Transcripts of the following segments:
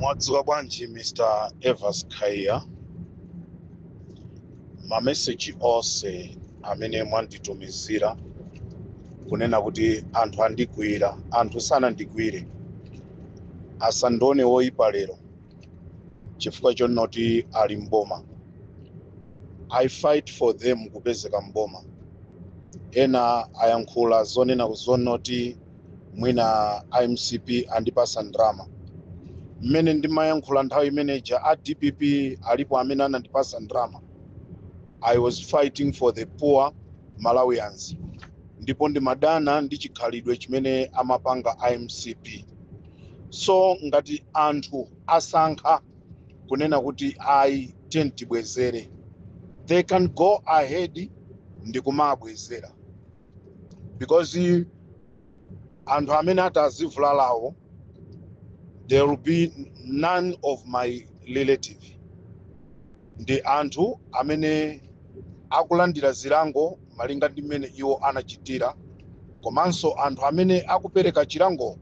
Mwadzuka bwanji, Mr Evas Khaiya? Mameseji onse amene mwanditumizira kunena kuti anthu andigwira, anthu sanandigwire. Asandione woyipa lero chifukwa chonoti ali mboma. I fight for them kupezeka mboma. Ena ayankhula zonena zonoti mwina iMCP andipasa ndrama. Mmene ndimayankhula nthawi imeneja, a DPP alipo amene anandipasa ndrama? I was fighting for the poor Malawians, ndipo ndimadana ndi chikhalidwe chimene amapanga iMCP. So ngati anthu asankha kunena kuti ayi, tibwezere, they can go ahead ndikumabwezera, because anthu amene ati azivulalawo, there will be none of my relative. Ndi anthu amene akulandira zilango malinga ndi mmene iwo anachitira, komanso anthu amene akupereka chilango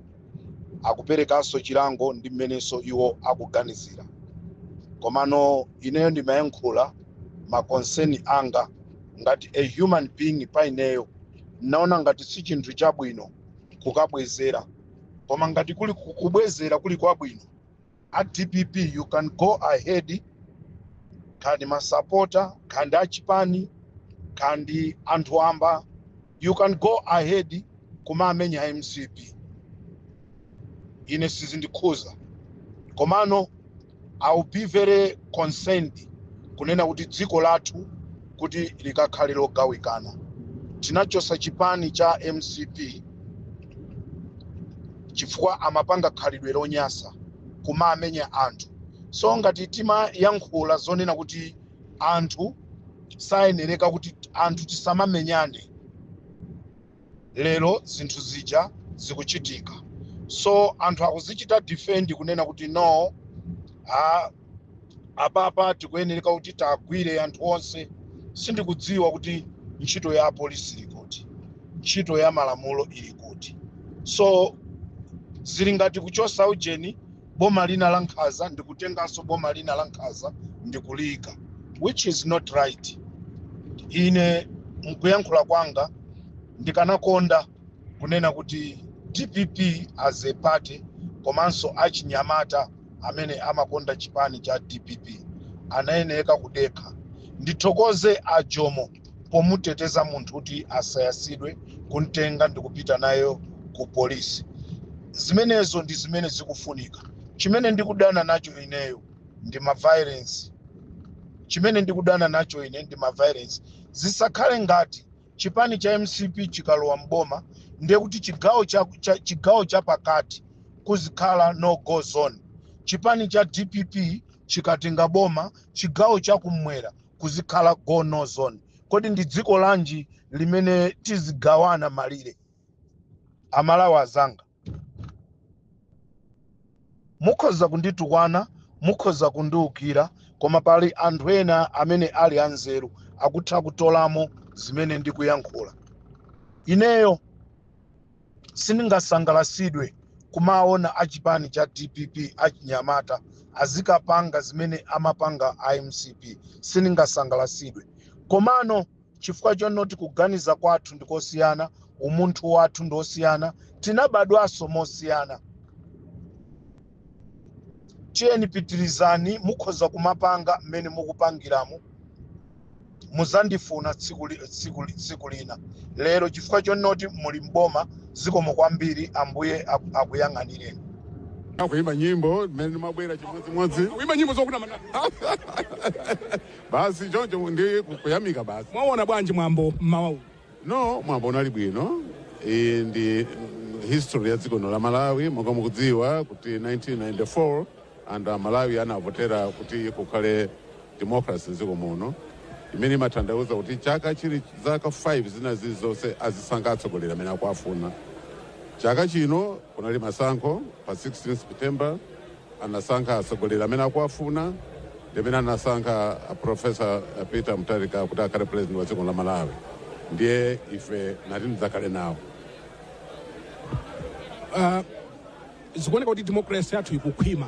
akuperekanso chilango ndi mmenenso iwo akuganizira. Komano ineyo ndimayankhula ma concern anga ngati a human being. Pa ineyo naona ngati si chinthu chabwino kukabwezera, koma ngati kuli kubwezera kuli kwabwino, a DPP, you can go ahead, kandi masapota, kandi achipani, kandi anthu amba, you can go ahead kumamenya MCP. Ine sizindikhuza. Komano I will be very concerned kunena kuti dziko lathu kuti likakhale logawikana. Tinachosa chipani cha MCP chifukwa amapanga khalidwe lonyasa kumamenya anthu. So ngati timayankhula zonena kuti anthu sayenereka, kuti anthu tisamamenyane, lero zinthu zija zikuchitika. So anthu akuzichita defend kunena kuti no, apapa tikuyenereka kuti tagwire anthu onse. Sindikudziwa kuti ntchito ya apolisi ili kuti, ntchito ya malamulo ili kuti. So zili ngati kuchosa ujeni, boma lina la nkhaza, ndikutenganso boma lina la nkhaza ndikuliyika, which is not right. Ine mkuyankhula kwanga ndikanakonda kunena kuti DPP as a party, komanso achinyamata amene amakonda chipani cha DPP, anayeneka kudekha. Ndithokoze a Jomo pomuteteza munthu kuti asayasidwe, kumtenga ndikupita nayo ku polisi. Zimenezo ndi zimene zikufunika. Chimene ndikudana nacho ineyo ndi ma violence. Chimene ndikudana nacho ine ndi ma violence. Zisakhale ngati chipani cha MCP chikalowa mboma, ndiye kuti chigawo cha pakati kuzikhala no go zone. Chipani cha DPP chikatenga boma, chigawo chakummwera kuzikhala go no zone. Kodi ndi dziko lanji limene tizigawana malire? Amalawi azanga, mukhoza kunditukwana, mukhoza kundiukira, koma pali anthu ena amene ali anzeru akutha kutolamo zimene ndikuyankhula. Ineyo sindingasangalasidwe kumaona achipani cha DPP achinyamata azikapanga zimene amapanga iMCP. Sindingasangalasidwe. Komano chifukwa chonoti kuganiza kwathu ndikosiyana, umunthu wathu ndosiyana, tinabadwanso mosiyana. Tiyeni, pitirizani, mukhoza kumapanga mmene mukupangiramo. Muzandifuna tsiku lina. Lero chifukwa chonoti muli mboma, zikomo kwambiri, Ambuye akuyang'anireni. Kuimba nyimbo mmene ndimabwera chimodzimodzi. Kuimba nyimbo zokuti mana. Basi, choncho ndi kuyamika basi. Mwaona bwanji mwambo mmawa uno? No, mwambo unali bwino. Iyi ndi history ya dziko la Malawi. Monga mukudziwa kuti 1994 anthu a Malawi anavotera kuti kukhale democracy mdziko muno, imene imatanthauza kuti chaka chili zaka 5 zina zilizonse azisankha atsogoleri amene akuafuna. Chaka chino kunali masankho pa 16 September, anasankha atsogoleri amene akuafuna, ndi amene anasankha a Professor Peter Mutharika kuti akhale president wa dziko la Malawi. Ndiye ife nati ndidzakhale nawo. Zikuoneka kuti democracy yathu ikukhwima.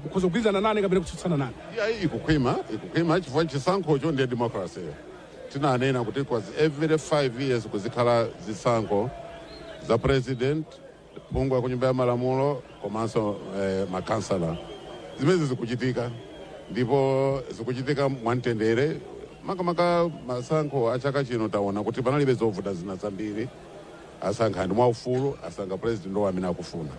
Mukhoza kugwirizana nane kapena kutsutsana nane. Iya, ikukhwima, ikukhwima chifukwa chisankhocho ndiye democracy. Tinanena kuti kwazi every 5 years kuzikhala zisankho za president, phungu ku Nyumba ya Malamulo komanso makansala. Zimene zikuchitika, ndipo zikuchitika mwamtendere. Makamaka masankho a chaka chino, taona kuti panalibe zovuta zina zambiri. Asankha ndi mwaufulu, asankha president amene akufuna.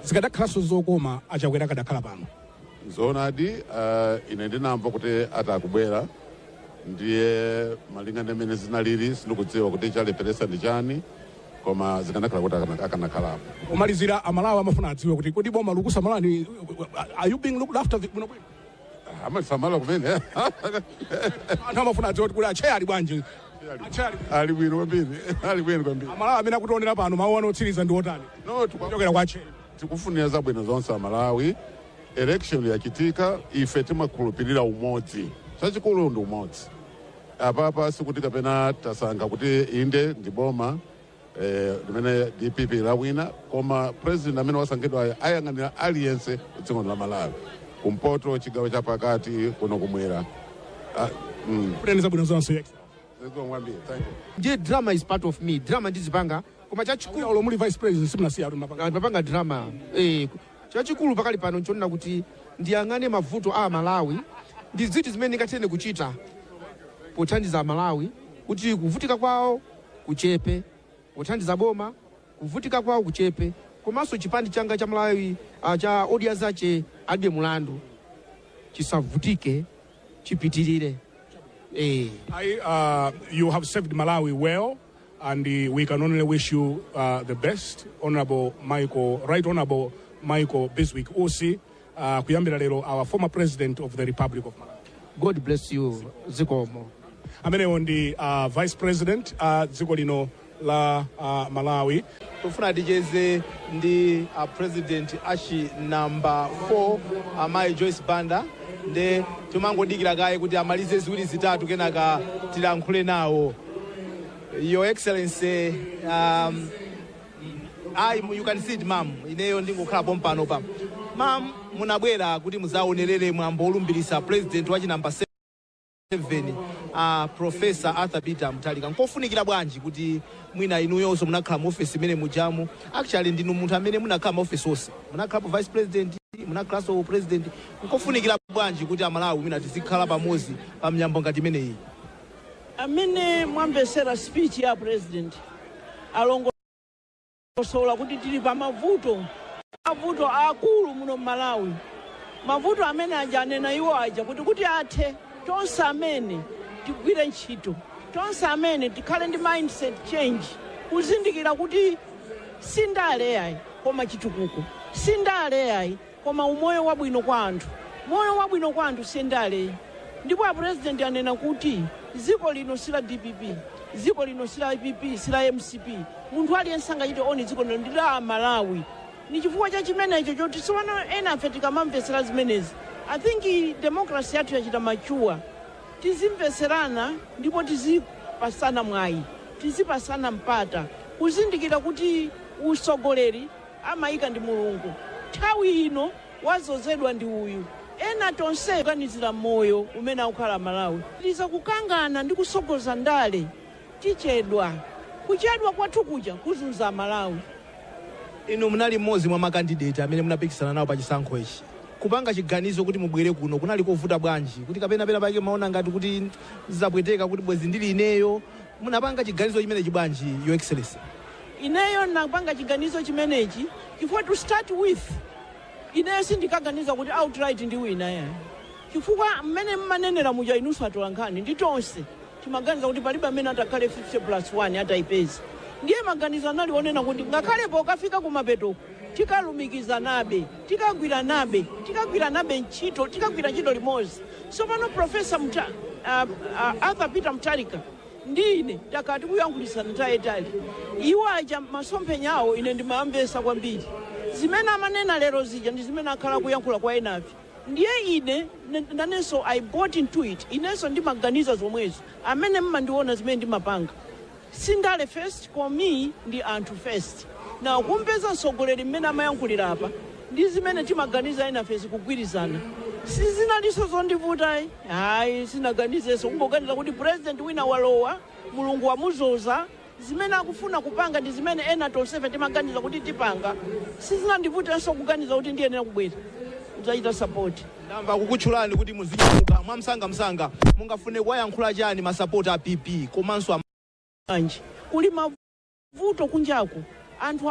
Zikadakhalanso zokoma aChakwera akadakhala pano. Zoonadi, ine ndinamva kuti atakubwera, ndiye malinga ndi mmene zinalili, sindikudziwa kuti chaleperesa ndi chani, koma zikanakhala kuti akanakhalapo. Omalizira, Amalawi amafuna adziwe kuti kodi boma likusamalani? Are you being looked after bwinobwino? Amalisamala kumene. Anthu amafuna adziwe kuti acheya ali bwanji, acheya ali Ali bwino kwambiri, ali bwino kwambiri. Amalawi amene akutionera pano, mawu anu otsiriza ndi otani No, kuchokera kwa acheya? Tikufunira zabwino zonse Amalawi. Election yachitika, ife timakhulupirira umodzi. Chachikulu ndi umodzi. Apapa sikuti kapena tasankha kuti inde ndi boma limene DPP lawina, koma president amene wasankhidwayo ayang'anira aliyense dziko la Malawi, kumpoto, chigawo chapakati, kuno kumwera. Kunena zabwino zonse. Zikomo kwambiri, thank you. Ndiye drama is part of me. Drama ndizipanga, koma chachikulu Ulo muli vice president simunasiya kuti mapanga? Mapanga drama. Chachikulu pakali pano nchonena kuti ndiyang'ane mavuto a Malawi ndi ziti zimene ndingathene kuchita pothandiza Malawi kuti kuvutika kwawo kuchepe, pothandiza boma kuvutika kwawo kuchepe, komanso chipani changa cha Malawi cha Odya Zake Alibe Mulandu chisavutike, chipitirire. You have served Malawi well, and we can only wish you the best, Honorable Michael, Right Honorable Michael Bizwick Usi, kuyambira lero our former president of the Republic of Malawi. God bless you, zikomo. Amenewo ndi vice president dziko lino la Malawi. Tofuna ticheze ndi president achi namba 4, amayi Joyce Banda, nde timangodikira kaye kuti amalize ziwiri zitatu, kenaka tilankhule nawo. Your Excellency, you can see it, ma'am. Ineyo ndingokhala pompano pa ma'am. Munabwera kuti muzaonerere mwambo olumbirisa president wachi namba 7, Professor Arthur Peter Mutharika. Nkofunikira bwanji kuti mwina inuyonso munakhala mu office imene mujamu? Actually ndinu munthu amene munakhala mu office onse, munakhalapo vice president, munakhalanso president. Nkofunikira bwanji kuti Amalawi mwina tizikhala pamodzi pa mnyambo ngati imeneyi? Amene mwamvesera speech ya president, alongosola kuti tili pa mavuto, mavuto akulu muno mMalawi. Mavuto amene aja anena iwo aja kuti athe, tonse amene tigwire ntchito, tonse amene tikhale ndi mindset change, kuzindikira kuti sindale yayi koma chitukuko, sindale yayi koma umoyo wabwino kwa anthu. Moyo wabwino kwa anthu sindale. Ndipo apresident anena kuti dziko lino si la DPP, dziko lino si la IPP, si la MCP. Munthu aliyense angachite own dziko lino ndi la Malawi. Ni chifukwa cha chimenecho choti siwano ena afe tikamamvesera zimenezi, I think democracy yathu yachita mature. Tizimveserana ndipo tizipasana mwayi, tizipasana mpata, kuzindikira kuti usogoleri amayika ndi Mulungu. Nthawi ino wazozedwa ndi uyu. Ena tonse kuganizira moyo umene akukhala Malawi, tiza kukangana ndi kusogoza ndale, tichedwa. Kuchedwa kwathu kuja kuzunza Malawi. Inu munali mmodzi mwa makandidate amene munapikisana nawo pa chisankho ichi. Kupanga chiganizo kuti mubwere kuno kunali kovuta bwanji? Kuti kapena pena pake maona ngati kuti zapweteka, kuti bwezi ndili ineyo? Munapanga chiganizo chimenechi bwanji, Your Excellency? Ineyo napanga chiganizo chimenechi chifukwa, to start with, ineyo sindikaganiza kuti outright ndi wina yayi, chifukwa mmene mmanenera muja inunso atolankhani ndi tonse timaganiza kuti palibe amene atakhale 50 plus 1 atayipeza. Ndiye maganizo anali onena kuti ngakhale pokafika kumapetoko tikalumikizanabe, tikagwiranabe, tikagwiranabe ntchito, tikagwira ntchito limodzi. So pano Professor Arthur Peter Mutharika ndi ine takhala tikuyankhulisana nthawi. Iwo aja masomphenya awo ine ndimamvesa kwambiri. Zimene amanena lero zija ndi zimene akhala kuyankhula kwa enafe. Ndiye ine nanenso I bought into it. Inenso ndimaganiza zomwezo. Amene mmandiona, zimene ndimapanga sindale first, for me ndi anthu first. Na kumpeza mtsogoleri mmene amayankhulira apa. Ndi zimene timaganiza enafe zikugwirizana. Sizinalinso zondivutayi, hayi, sinaganizenso. Kungoganiza kuti president wina walowa, Mulungu wamuzoza, zimene akufuna kupanga ndi zimene ena tonsefe timaganiza kuti tipanga. Sizinandivutenso kuganiza kuti ndiyenera kubwera kudzachita support. Ndamva kukutchulani kuti muzinyamuka mwamsangamsanga. Mungafune kuwayankhula chani masapota a PP komanso Bwanji kuli mavuto kunjaku, anthu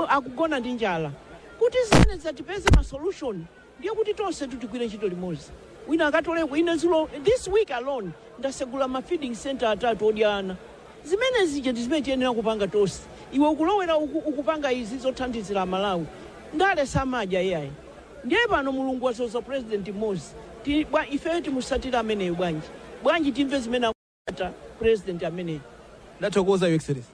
akugona ndi njala. Kuti zimene zatipeze ma solution, ndiye kuti tonse tutigwire ntchito limodzi. Wina akatoleko. Ine zulo, this week alone, ndasegula ma feeding center atatu odya ana. Zimene zija ndi zimene tiyenera kupanga tonse. Iwe ukulowera uku, ukupanga izi zothandizira Amalawi. Ndale samadya iyayi. Ndiye pano Mulungu wazoza president mmodzi. Ifeyo timusatira ameneyo. Bwanji, bwanji timve zimene akuta president ameneyo? Ndathokoza, Your Excellency.